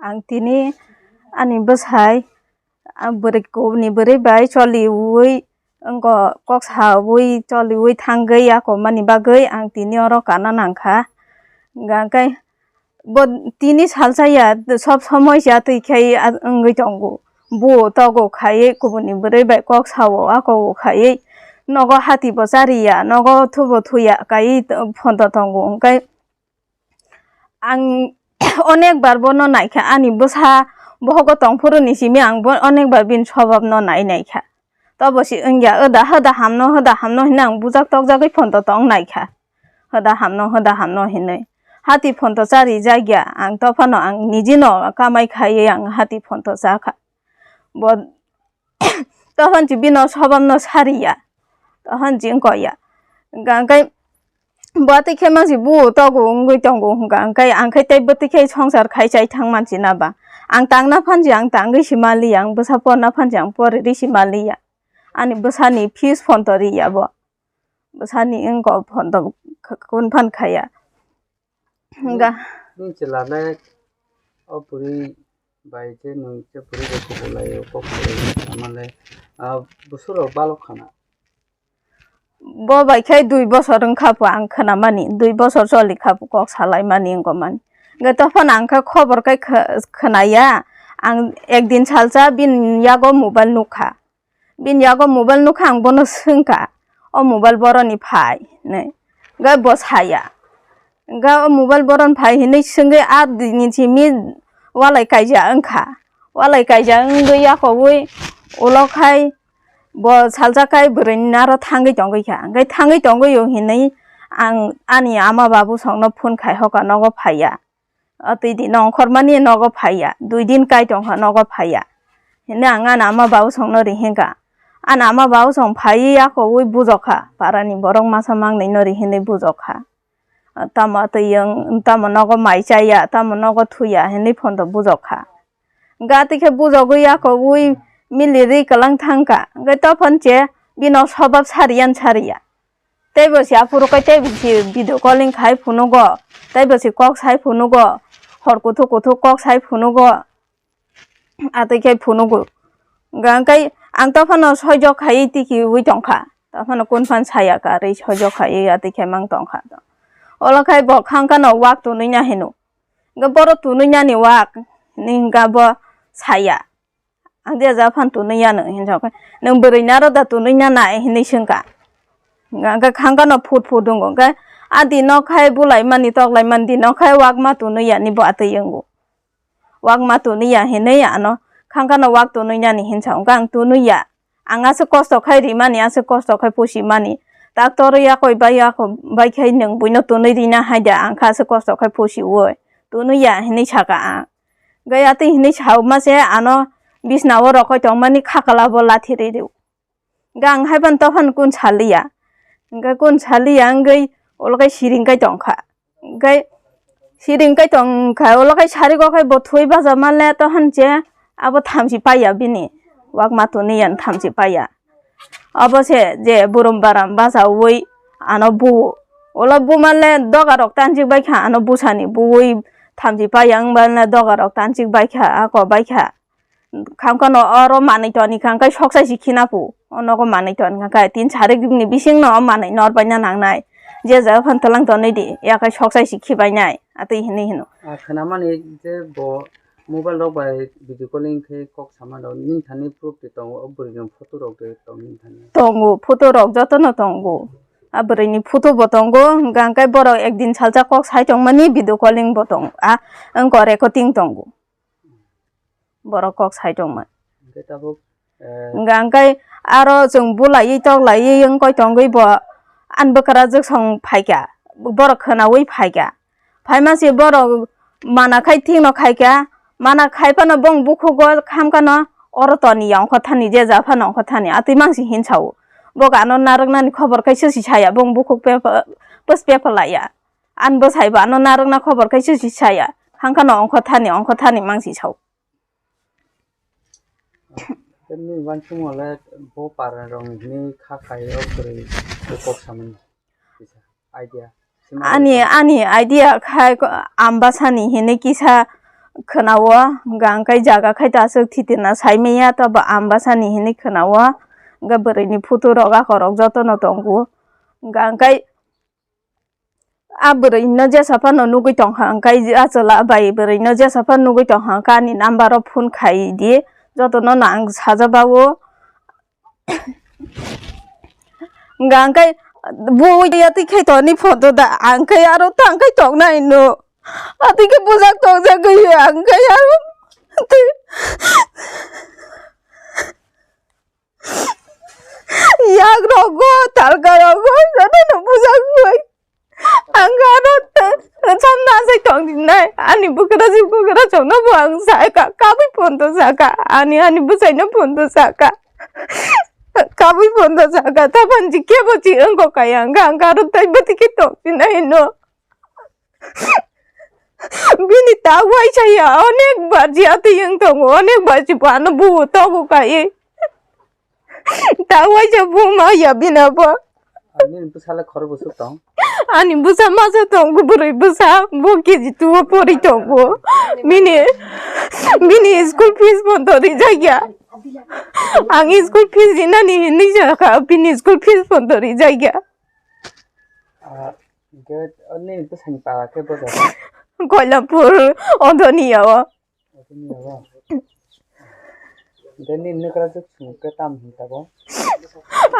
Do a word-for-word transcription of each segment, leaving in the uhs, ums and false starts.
Ang tini ani bwsai, ah, bwrwi kubuni bwrwi bai choliui, wngkha kok saui choliui thangwi ako mani bagwi ang tini oro kana nangkha. Hwnkhe bo tini salsa ya, sob somoi ya twi khai wngwi tongo. Buo togo khai kubuni bwrwi bai kok sao, ako khai nogo hati bo chariya, nogo thubo thuya kai phonto tongo. Hwnkhe ang onek bar bono naikha, ani bwsa bohogo tongphuru ni simi ang bo onek bar bini swbab no nai naikha. Tobo si wngya, oda hoda hamno, hoda hamno hinwi ang bujak tokjagwi phonto tong naikha. Hoda hamno, hoda hamno hinwi. Hati phonto chari jakya, ang tophano ang nijino kamai khaiwi ang hati phonto chakha. Bo tophon si bino swbab no sariya. Tophon si wngkha ya. Hwnkhe bo twi khe mansi buo togo wngwi tongo hwnkha, hwnkhe ang khe tei bwtwi khe songsar khai chai thang mansi na ba. Ang tangna phansi ang tangwi si maliya, ang bwsa porna phansi ang poriri si maliya. Ani bwsani fees phonto riya bo. Bwsani wngkha phonto kun phan khaya. Hwnkha. Nini chwla le o bwrwi bai je nwng je bwrwi bai kubulaio, kok salaio, tamo le, ah, bwswk rok balok khana. Bo bai khe dui bosor wngkha pho ang khwnamani, dui bosor choli kha pho kok salaimani wngkha mani. Hwnkhe tophano ang khe khobor khe khw-, khwnaya, ang ekdin salsa bini yago mobile nukha. Bini yago mobile nukha, ang bono swngkha, "O mobile boroni phai?" hinwi. Hwnkhe bo saya. Hwnkhe, "O mobile boroni phai?" hinwi swngwi, a dini simi walai kaijak wngkha. Walai kaijak wngwi yakowi ulo khai bo salsa kai bwrwini naro thangwi tongwi kha. Hwnkhe thangwi tongwi o hinwi ang ani ama babu songno phone khai hoka, nogo phaiya. O twi di nongkhormani nogo phaiya, dui din kai tongkha nogo phaiya. Hino ang ani ama babu songno rihingkha. Ani ama babu song phaiwi yakowi bujokha, parani borok masa mangnwino rihinwi bujokha. Tamo twi wng, tamo nogo mai chaya, tamo nogo thuya hinwi phonto bujokha. Hwnkhe atwi khe bujogwi yakowi milirwi kwlang thangkha. Hwnkhe tophon che bino swbab sariyan sariya. Teibo si aphuru kai teibo si video calling khai phunugo, teibo si kok sai phunugo, hor kuthuk kuthuk kok sai phunugo, atwi khai phunugo. Hwnkhe ang tophano soijo khaiwi tikiui tongkha, tophano kun phan saya karwi soijo khaiwi atwi khai mang tongkha. Olo khai bo khangkano wak tunui na hino, hwnkhe boro tunui nani wak hinwi hwnkhe bo saya. Ang diya ja phan tunui ya nwng hinwi sa khe, "Nwng bwrwi naro da tunui na nai?" hinwi swngkha. Hwnkhe khangkano phut phut wngo. Hwnkhe a di nok khai bulai mani, toklai mani, di nok khai wak ma tunui ya ni bo atwi wngo. Wak ma tunui ya hinwi ano khangkano wak tunui nani hinwi sa, hwnkhe ang tunui ya. Ang aswk kosto khai rimani, aswk kosto khai pusimani. Doctor yakoi bai yakoi bai khai nwng buino tunui rina hai da, ang kha aswk kosto khai pusiui. Tunui ya hinwi saka ang. Hwnkhe atwi hinwi sauma se ano bisna o rokoi tongmani khakala bo lathi ri rio. Hwnkhe ang haiphano tophano kun saliya. Hwnkhe kun saliya wngwi ulo khe siring kai tongkha. Hwnkhe siring kai tongkha ulo khe sarigo khe bo thwi baja manle tophon che abo thamchi paiya bini. Wak ma tunui ya thamchi paiya. Abo se je burum baram bachaui ano bu. Ulo bu manle doga rok tanchik baikha ano busani buui thamchi paiya wngmale doga rok tanchik baikha ako baikha. Kham khano oro manwi toni kha, hwnkhe sok sai si khina pu. O nogo manwi toni kha, khe tin sarik ni bising no o manwi nor bai na nangnai. Je jaga phan twlang tonwi di, yakhai sok sai si khibai nai, atwi hinwi hino. Ah, khwnamani je bo mobile rok bai video calling khe kok sama rok, nini thani proof de tongo, o bwrwi ni photo rok de tong nini thani? Tongo, photo rok joto no tongo. A bwrwi ni photo bo tongo, hwnkhe borok ekdin salsa kok sai tongmani video calling bo tongo, a wngkha recording tongo. Borok kok sai tongmani. Hwnkhe tabuk, eh, hwnkha hwnkhe aro chwng bulaiwi toklaiwi wngkoi tongwi bo ani bwkrajwk song phaikha, borok khwnaui phaikha. Phaima se borok mana khai thikno khaikha, mana khai phano bong bukhugo khamkhano oro toniya ongkha thani, je ja phano ongkha thani, atwi mangsi hinsao. Bo ano narwknani khobor khe sosi saya, bong bukhuk pepa-, pus pepa laiya. Ani bwsai bo ano narwkna khobor khe sosi saya, hangkhano ongkha thani, ongkha thani mangsi sao. Tei nini uansukmung le bo para rok ni hwnwi kha khai o kwrwi kok samani kisa idea. Ani, ani idea khai ko-, Ambasani hinwi kisa khwnao, hwnkha hwnkhe jaga khai ta aswk thiti na sai manya, tobo Ambasani hinwi khwnao, hwnkhe bwrwini photo rok akhorok jotono tongo, hwnkha hwnkhe a bwrwino jesa phano nugwi tongkha, hwnkhe a chwla bai bwrwino jesa phano nugwi tongkha, hwnkhe ani number o phone khai di, jotono no ang sajabao. Hwnkha hwnkhe bo yatwi khai toni photo da, ang khai aro tang khai tongnai no. Atwi khe bujak tongjagwi ang khai aro twi yak rogo, talka rogo, jotono bujak bai. Ang aro samna asai tong dinai. Ani bwkrajwk bwkrajwkno bo ang saka, kabui phone to saka. Ani, ani bwsaino phone to saka. Kabui phone to saka. Tapan ji kebo ji wngkha kaya. Ang, ang aro tai bwtwi khe tong dinai no. Bini ta waisa ya, onek bar ji atwi wng tongo, onek bar ji bo ano buo togo kai. Ta waisa buma ya bina bo. Ani bwsala khoro bwswk tong? Ani bwsa masa tongo, bwrwi bwsa, bo K G two o pori tongo. Bini, bini school fees bondo rijak ya. Ang school fees rinani hinwi jakha, bini school fees bondo rijak ya. Ah, hwnkhe, o nini bwsani para khe bo jaga? Koilapur, Odoniya o. Odoniya o? Hwnkhe nini nwkrajwk chwng khe tamo hwn tabuk?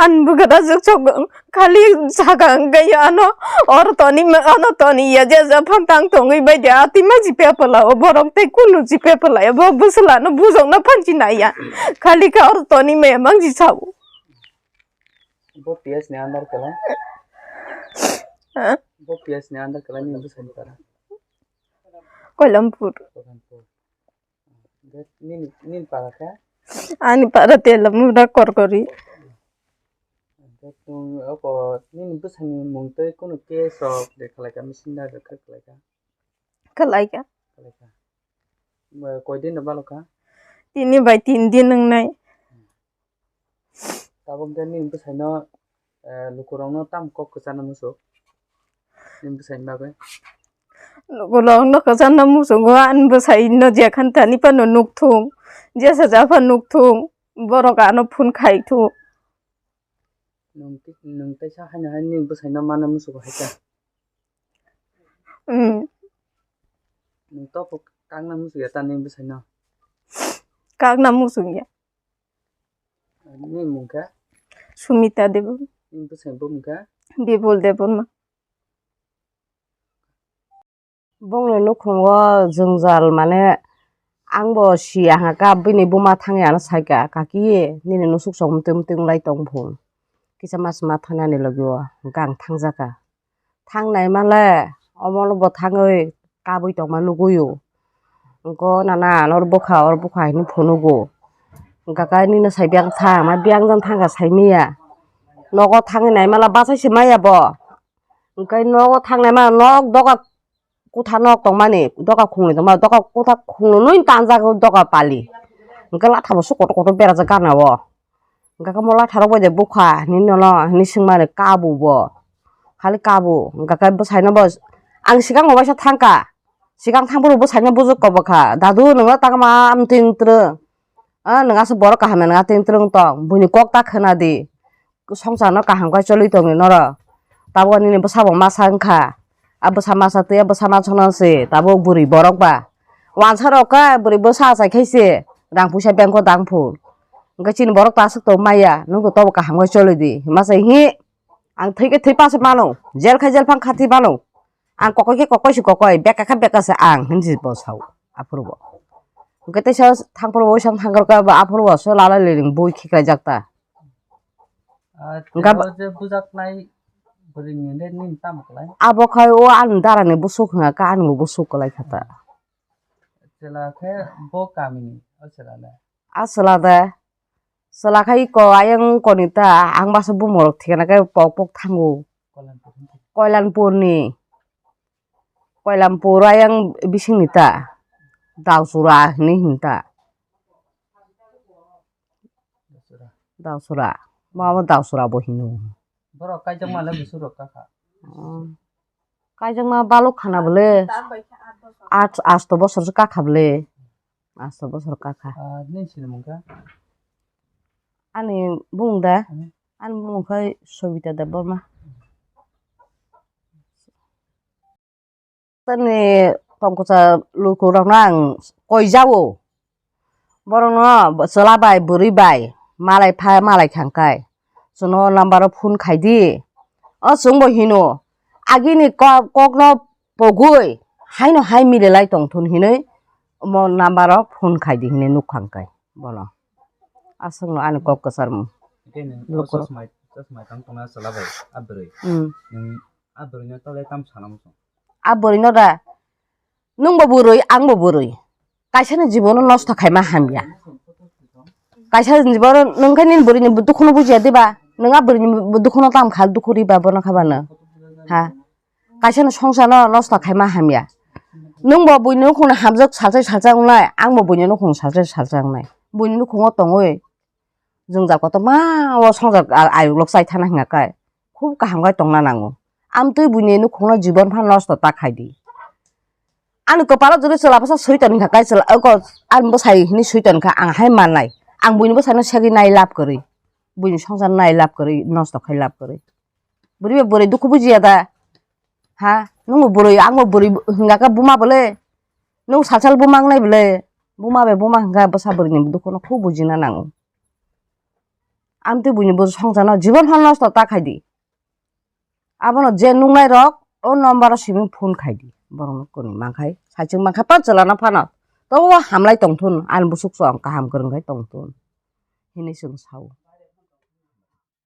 Ani bwkrajwk chwng khali saka hwnkhe ano, oro toni ma-, ano toni ya, je ja phang tang tongwi bai de, atwi ma jipe pwla o, borok tei kunu jipe pwla ya, bo bwswlano bujokno phan chinai ya. Khali khe oro toni ma ya, mang ji sao. Bo P S ni under kela? Ha? Bo P S ni under kela nini bwsani para? Koilampur. Koilampur. Hwnkhe nini, nini para khe? Ani para Telamura Korkori. Hwnkhe chwng oko nini bwsani mung tei kunu case rok de khlai kha, missing da khe khlai kha? Khlai kha. Khlai kha. Ba, koi din da balo kha? Tini bai tin din wngnai. Tabuk de nini bwsaino, eh, lukurokno tamo kok kwcharna muchuk? Nini bwsaini bagwi? Lukurokno kwcharna muchungo, ani bwsaino jekhan thani phano nukthung, jesa ja phano nukthung, borok ano phone khai thung. Nwng ti-, nwng teisa haino hai nini bwsaino mana muchungo hai khe? Hmm. Nwng tobo kakna muchung ya ta nini bwsaino? Kakna muchung ya. Nini mung khe? Sumita Debbarma. Nini bwsai bumung khe? Bipul Debbarma. Bongni nukhungo jwngjal, mane, angbo siya hwnkha, bini buma thangwi ano saikha, "Kaki, nini nusuksong mtwi mtwi wnglai tong phun. Kisa mas ma thanani logi o hwnkha ang thangjaka." Thangnai male, omo bo thangwi kabui tongma nugui o. Hwnkhe nana, ano oro bwkha, oro bwkha hinwi phunugo. Hwnkha khe nini sai biyang thang, ma biyang jang thangkha saimanya. Nogo thangwi naimala bachai se maya bo. Hwnkhe nogo thangnai mala nok doga kotha nok tongmani, doga khungni tongmani, doga kotha khungni tanjak doga pali. Hwnkhe lathabo se kotor kotor berajak gana o. Hwnkhe mo latharok bai de bukha hinwi nono hinwi swngmani kabo bo. Khali kabo. Hwnkhe bwsaino bo ang swkango waisa thangkha. Swkang thangphuru bwsaino bujuk kobokha. Dadu nwngno tangma amtwing twrwng. A nwng aswk borok kaham ya nwng atwing twrwng tong. Buini kok ta khwnadi. Swngcharno kaham khe choli tongdi norok. Tabuk nini bwsabo masa wngkha. A bwsa masa twi a bwsa masa no se tabuk bwrwi borok ba. Wansa rok khe bwrwi bwsa achai khe se rang puisa bank o dang phur. Hwnkhe chini borok ta aswk tong maya, nwng to tobo kaham khe choli di. Hima se hi ang thwi khe thwi pa se mano, jel khe jel phang kha thwi mano. Ang kokoi khe kokoi se kokoi, beka khe beka se ang, hinwi bo sao aphuru bo. Hwnkhe teisa thangphuru bo, waisa thangkhor khe bo aphuru bo se lalai liring bui khiklai jak ta. Ah, hwnkhe tei bo je bujaknai bwrwini le nini tamo kwlai? Abo khai o ani darani busuk hwnka khe ani bo busuk kwlai kha ta. Chwla khe bo kamini o chwla le? A chwla de. Chwla khai ko ayang koni ta, ang masa bumung rok thikana khe pok pok thango. Koilanpur. Koilanpurni. Koilampur ayang bisingni ta. Dausura hinwi hin ta. Dausura. Dausura. Ma bo Dausura bo hino. Borok kaijakma le busuk rok kakha. Oh. Kaijakma balok khana bole. Ach, asto bosor se kakha bole. Asto bosor kakha. Ah, nini sinimung kha? Ani bumung da? Ani? Ani bumung khe Sobita Debbarma. Tani tongkosa lukurokno ang koijao. Borokno chwla bai bwrwi bai malai pha malai khangkai. Chwngno number o phone khaidi. O chwngbo hino. Agini kok, kokno pogwi haino hai mililai tongthun hinwi omo number o phone khaidi hinwi nukhangkai bono. Aswkno ani kok kwcharmung. Lukurok. Chosmai, chosmai tang tongna chwla bai, a bwrwi. Hmm. Nwng a bwrwino tole tam sana muchung? A bwrwino da, nwngbo bwrwi, angbo bwrwi. Kaisani jibono nosto khaima hamya. Kaisani jibono nwng khe nini bwrwini dukhuno bujiya diba? Nwng a bwrwini dukhuno tam kha, dukhu riba bono kha bano. Ha? Kaisano songsarno nosto khaima hamya. Nwngbo buini nukhungni hamjak salsai salsa wngnai, angbo buini nukhung salsai salsa wngnai. Buini nukhungo tongwi jwngjal kotorma o songsar a-, ayuk lok chai thana hwnka khe khub kaham khe tongna nango. Amtwi buini nukhungno jibon phan nosto ta khaidi. Ani kwpalo jodi chwla bwsa soiton hwnka khe chwla, oko ani bwsai hinwi soiton kha ang hai mannai. Ang buini bwsaino segwi nai lab kwrwi. Buini songsar nai lab kwrwi, nosto khai lab kwrwi. Bwrwi bai bwrwi dukhu bujiya da? Ha? Nwngbo bwrwi, angbo bwrwi hwnka khe buma bole? Nwng sal sal buma wngnai bole? Buma bai buma hwnka bwsa bwrwini dukhuno khub bujina nango. Amtwi buini bo songsarno jibon phan nosto ta khaidi. Abono je nuknairok o number o simi phone khaidi. Borokno kwnwi mankhai, saichung mankhai pa chwlano phano. Tobo hamlai tongthun, ani bwswk chwng kaham kwrwng khai tongthun. Hinwi chwng sao.